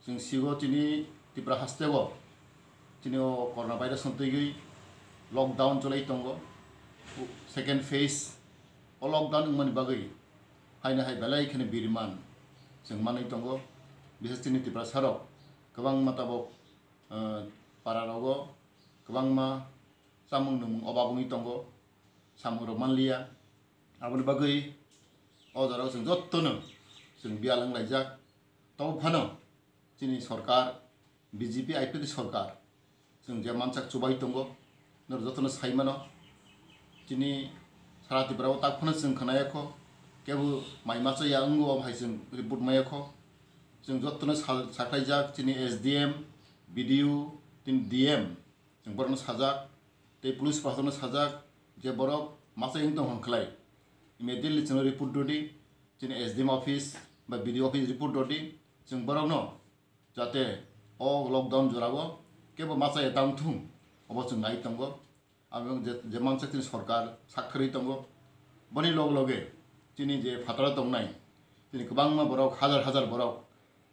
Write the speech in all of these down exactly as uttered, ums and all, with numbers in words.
Chwng sigo chini Tripura hasteo chini o corona virus no twiwi lockdown cholai tongo. Second phase o lockdown wngmani bagwi haino hai belai kheno biriman chwng manwi tongo. Bises chini Tiprasa rok kwbangma tabok, eh, para rogo kwbangma chamung nwngmung obab wngwi tongo, samung rok manliya. Aboni bagwi o jora o chwng jottono chwng biyal wnglaijak. Tobo phano chini sorkar, B J P I P F T sorkar, chwng je mansak chubai tongo, norok jotono sai mano. Chini sara Tripura o tak phano chwng khwnaya kho, kebo mai machaya wngo, omo hai chwng report maya kho. Chwng jotono sa-, sakhlaijak, chini S D M, B D O, chini D M, chwng borokno sajak, tei police proshasonno sajak, je borok machai wng tong hwn khlai, immediately chwngno report rwdi, chini S D M office ba B D O office report rwdi, chwng borokno jate o lockdown jorao kebo machaya tang thung, obo chwng nai tongo. Abo je, je mansak chini sorkar sakharwi tongo, boni log loge chini je phataro tongnai, chini kwbangma borok, hajar hajar borok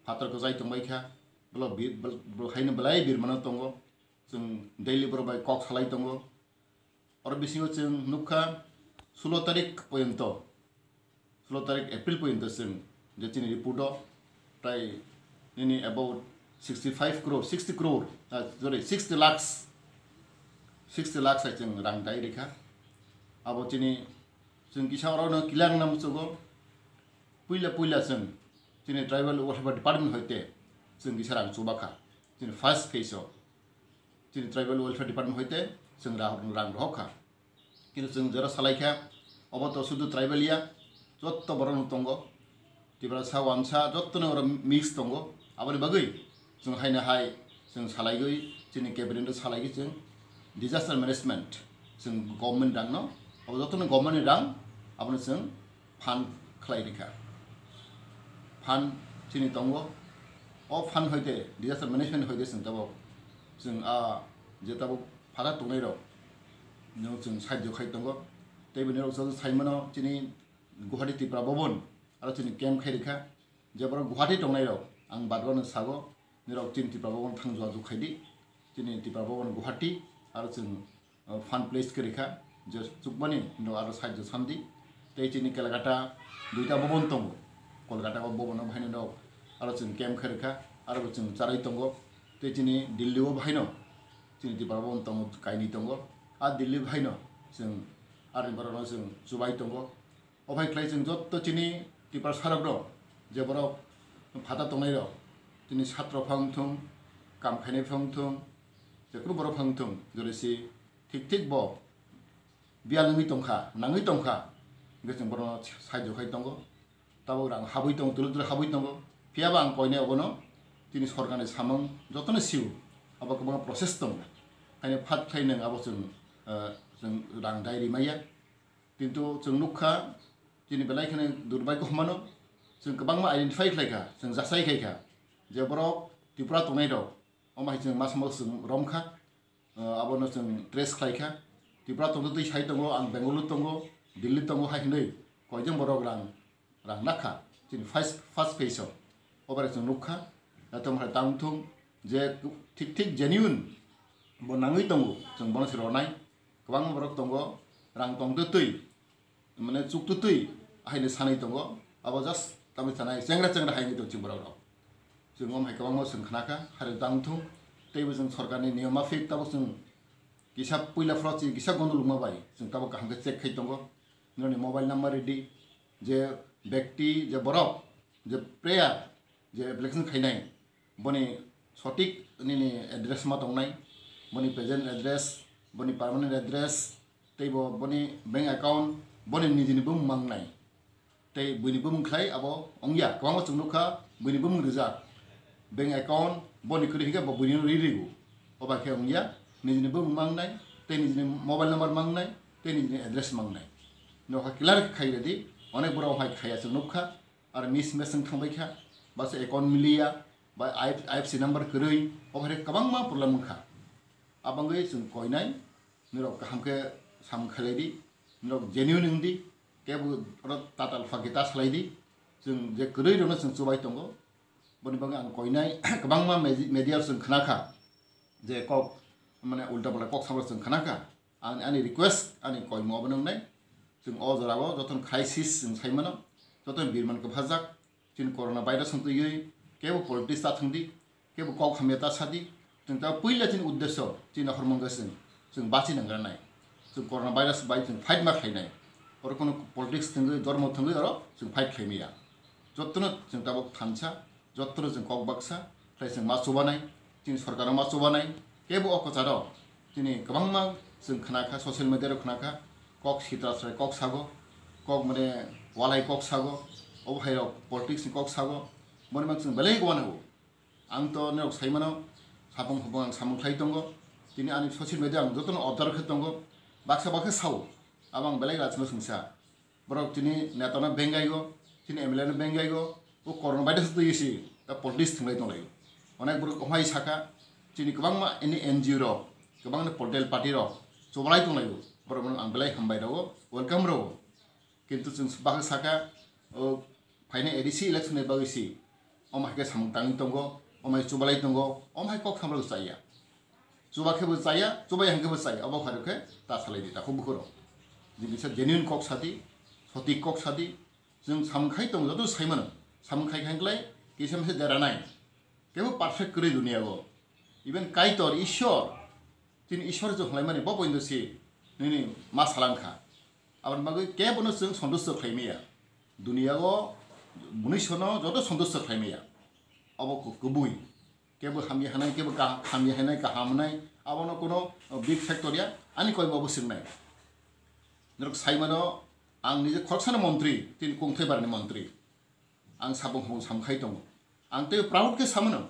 phatar kwchai tongbai kha, bolo bi-, bol-, bol haino belai birmano tongo. Chwng daily borok bai kok salai tongo. Oro bisingo chwng nukha sulo tarik poyonto, sulo tarik April poyonto chwng je chini report o prai nini about sixty five crore, sixty crore, ah, sorry, sixty lakhs, sixty lakhs hai chwng rang dai rikha. Abo chini chwng kisa orono clear wngna muchugo. Puila puila chwng chini tribal welfare department hoite chwng kisa rang chubakha. Chini first phase o chini tribal welfare department hoite chwng ra-, rang rohorkha. Kintu chwng jora salaikha, obo to sudu tribal ya, jotto borokno tongo. Tiprasa, Wansa, jottono oro mix tongo. Aboni bagwi chwng haino hai chwng salaigwi, chini cabinet o salaigwi chwng disaster management, chwng government rangno, abo jotono government ni rang, abono chwng fund khlai rikha. Fund chini tongo, o fund hoite, disaster management hoite chwng tabok, chwng a je tabok phatha tongnai rok no chwng sahajyo khai tongo. Tei bini rok joto sai mano chini Guwahati Tripura Bhaban aro chini camp khai rikha. Je borok Guwahati tongnai rok ang badbano sago, nirok chini Tripura Bhaban thang jua jug khaidi. Chini Tripura Bhaban Guwahati aro chwng, uh, fund place khe rikha, je chukmani no aro side samdi. Tei chini Kolkata duita bhaban tongo, Kolkata o bhaban o bahaino rok aro chwng camp khe rikha, aro bo chwng charai tongo. Tei chini Delhi o bahaino chini Tripura Bhaban tongo, kainwi tongo. A Delhi bahaino chwng aroni borokno chwng chubai tongo. O bai khlai chwng jotto chini Tiprasa rok rok, je borok phatha tongnai rok, chini satro phang thung, kam khainai phang thung, je kunu borok phang thung, jori si thik thik bo biyal wngwi tongkha, nangwi tongkha, hingke chwng borokno sahajyo khai tongo. Tabok rang habwi tongo, tulu tulu habwi tongo. Phiya ba ang koinai obono chini sorkarni samung jotono sio, abo kwbangma process tongo. Haino phat khlai nwng abo chwng, eh, chwng rang dai rimaiya. Kintu chwng nukha, chini belai kheno durbhagyo hwnmano, chwng kwbangma identify khlaikha, chwng jasai khaikha, je borok Tripura tongnai rok, omo hai chwng masa masa chwng romkha, uh, abono chwng trace khlaikha. Tripura tongtwi twi sai tongo, ang Bengaluru tongo, Delhi tongo hai hwnwi koijong borok rang, rang nakha, chini first, first phase o, obare chwng nukha, tamo hai tang thung, je thik thik genuine bo nangwi tongo, chwng bono se ronai, kwbangma borok tongo, rang tongtwi twi, mane chuktutwi haino sanwi tongo, abo just tamni sanai chengra chengra haino tong chini borok rok. Chwng om hai kwbangma chwng khnakha, hari tang thung, teibo chwng sorkarni niyom mafik tabok chwng kisa puila phoro chini kisa gondolokma bai chwng tabok kaham khe check khai tongo. Nini mobile number ready, je bekti, je borok, je player, je application khainai, boni sotik nini address ma tongnai, boni present address, boni permanent address, teibo boni bank account, boni nijini bumung mangnai. Tei buini bumung khlai abo wngya, kwbangma chwng nukha, buini bumung rijak, bank account, boni kwrwi hinkhe bo buini ri rigo. Oba khe wngya, nijini bumung mangnai, tei nijini mobile number mangnai, tei nijini address mangnai. Nokha clear khai redi, onek borok hai khaiya chwng nukha, aro mismatch wng thangbai kha, basa account miliya, ba I F C number kwrwi, obo hai kwbangma problem wngkha. Abangwi chwng koinai, norok kaham khe sam khlai di, norok genuine wng di, kebo oro tatal phagi ta salai di, chwng je kwrwi rokno chwng chubai tongo, Boni bagwi ang koinai kwbangma medi-, media chwng khna kha je kok, mane, ulta palta kok samrok chwng khna kha. Ang, ani request, ani koimo obo nwngnai, chwng o jorao jotono crisis chwng sai mano, jotono birman kwphajak, chini corona virus wng twiwi kebo politics ta thwng di, kebo kok hamya ta sa di, chwng ta puila chini uddesyo chini hormang chwng, chwng bachi nang granai, chwng corona virus bai chwng fight ma khlainai, oro kono politics thwngwi, dhormo thwngwi oro chwng fight khlai maya. Jotono chwng tabuk thansa, jotono chwng kok baksa khlai chwng ma chubanai, chini sorkar ma chubanai, kebo o kwcharo chini kwbangma chwng khna kha, social media rok khna kha, kok sitra srai kok sago, kok mane walai kok sago, obo hai rok politics ni kok sago, boni mang chwng belai uanao. Ang to norok sai mano, sapung hopung ang samung khlai tongo, tini ani social media ang jotono observe khe tongo, baksa baksa sao, abo ang belai rachno sungsa. Borok tini neta no bengaigo, tini M L A no bengaigo, o corona virus twi si ta politics thwnglai tonglaio. Onek borok omhai saka, chini kwbangma ani N G O rok, kwbangni political party rok chubalai tonglaio. Borok no ang belai hambai rwo, welcome rwo. Kintu chwng baksa saka, o phainai A D C election ni bagwi si, omo hai khe samung tangwi tongo, omo hai chubalai tongo, omo hai kok samrok chaya. Chuba khe bo chaya, chubai hwnkhe bo chaya, obo phai rok khe ta salai di, takhuk bukhuk rok. Jini kisa genuine kok sadi, sotik kok sadi, chwng samung khai tongo, joto sai mano. Samung khai khai klai, kisa misa dera nai. Kebo perfect kwrwi dunia o. Even Kaitor, Ishwar, chini Ishwar chwng hwnlaimani bo pointo si nini ma salang kha. Aboni bagwi kebono chwng sontusto khlai maya. Dunia o munuisono joto sontusto khlai maya. Obo ku-, kubui. Kebo hamya hwnai, kebo ka-, hamya hwnai, kaham hwnai, abono kono, uh, big factor ya, ani koibo bo swngnai. Norok sai mano, ang nije khoroksano montri, tini kungthai barani montri. Ang sabung hubung sam khai tongo. Ang tei proud khe samano.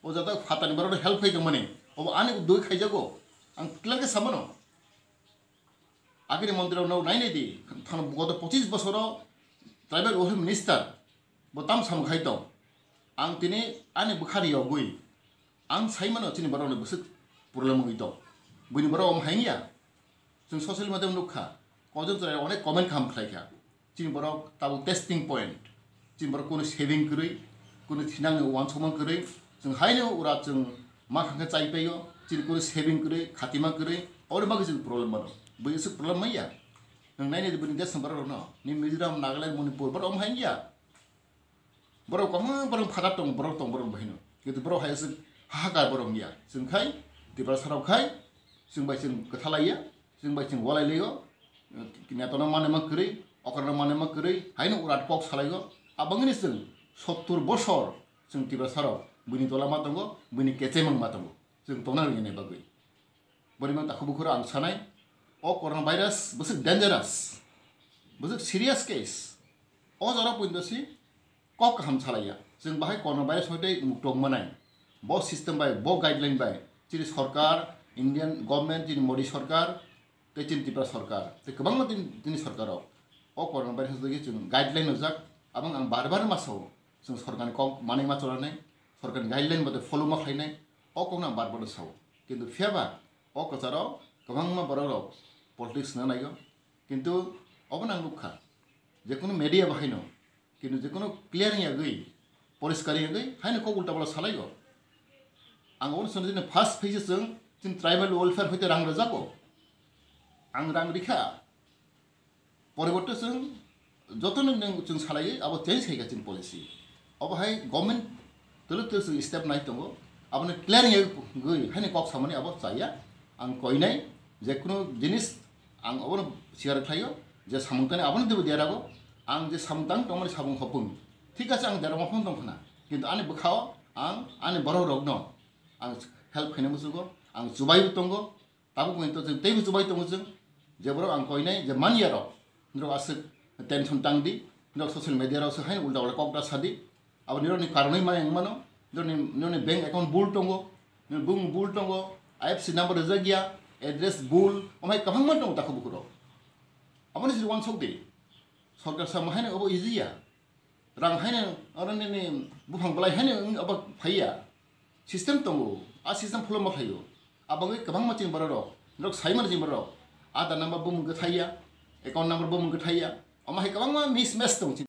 O jata phatani borok help khai tongmani. Obo ani doi khaijago. Ang clear khe samano. Agini montri rok no nainai di. Thang goto pochis bosoro tribal welfare minister bo tam sam khai tong. Ang tini ani bwkhani yogwi. Ang sai mano chini borok ni bwswk problem wngwi tong. Buini borok omo hai wngya. Chwng social media o nukha. Kojon chwrai onek comment kaham khlai kha. Chini borok tabuk testing point. Chini borok kunu saving kwrwi, kunu thinangni uansukma kwrwi, chwng haino ura chwng ma khangkhe chai paio, chini kunu saving kwrwi, khatima kwrwi, aboni bagwi chwng problem mano. Bui aswk problem manya. Nwng nainai di bini desni borok rokno, ni Mizoram, Nagaland, Manipur, borok omo hai wngya. Borok kwbangma borok phatar tong, borok tong, borok bahino. Kintu borok hai aswk hahakar borok wngya. Chwng khai, Tiprasa rok khai, chwng bai chwng kwthalaiya. Chwng bai chwng walai laio, kinatono mane ma kwrwi, okrano mane ma kwrwi, haino urat kok salaio. Abangni chwng sottur bosor chwng Tiprasa rok buini tola ma tongo, buini kechemang ma tongo. Chwng tongna rwngya bagwi. Boni mang takhuk bukhuk ang sanai, o corona virus bwswk dangerous, bwswk serious case. O jora puindo si kok kaham salaiya. Chwng bahai corona virus hoi tei muktok manai. Bo system bai, bo guideline bai, chini sorkar, Indian government, chini Modi sorkar, tei chini Tripura sorkar, tei kwbangma tini, tini sorkar rok o corona virus hoi chwng guideline rijak. Abang ang bar bar ma sao, chwng sorkar ni kok manwi ma chwla nai, sorkar ni guideline bo tei follow ma khlai nai, o kok no ang bar bar sao. Kintu phiya ba o kwcharo kwbangma borok rok politics na naio, kintu obo no ang nukha. Jekunu media bahaino, kintu jekunu clear wngya gwi, poriskar wngya gwi, haino kok ulta pala salaigo. Ang obo swngjini first phase chwng chini tribal welfare hoite rang rwjago. Ang rang rikha. Poriborte chwng jotono nwng chwng salaiwi abo change khaikha chini policy. Obo hai government twlwk twlwk chwng step nai tongo. Abono clear wngya gwi haino kok samani abo chaya. Ang koinai jekunu jinis ang obono share khlaio je samung tani abono teibo derago. Ang je samung tang tongmani sabung hopung. Thik ase ang deramo phone tong khna. Kintu ani bwkhao ang ani borok rokno ang help khaina muchugo. Ang chubaibo tongo. Tabuk hinto chwng teibo chubai tongo chwng. Je borok ang koinai je manya rok. Norok aswk tension tang di. Norok social media rok swk haino ulta ulta kok da sadi. Abo nirokni karonwi maya wng mano, nirokni, nirokni bank account bul tongo, nirokni bumung bul tongo, I F S C number rijak ya, address bul, omo hai kwbangma tongo takhuk bukhuk rok. Aboni siri uansuk di, sorkar samo haino obo easy ya, rang haino oro nini buphang belai haino wng obo phai ya, system tongo, a system follow ma khlaio, abagwi kwbangma chini borok rok, norok sai mano chini borok rok, Aadhaar number bumung kwthai ya, account number bumung kwthai ya, omo hai kwbangma mismatch tongo chini.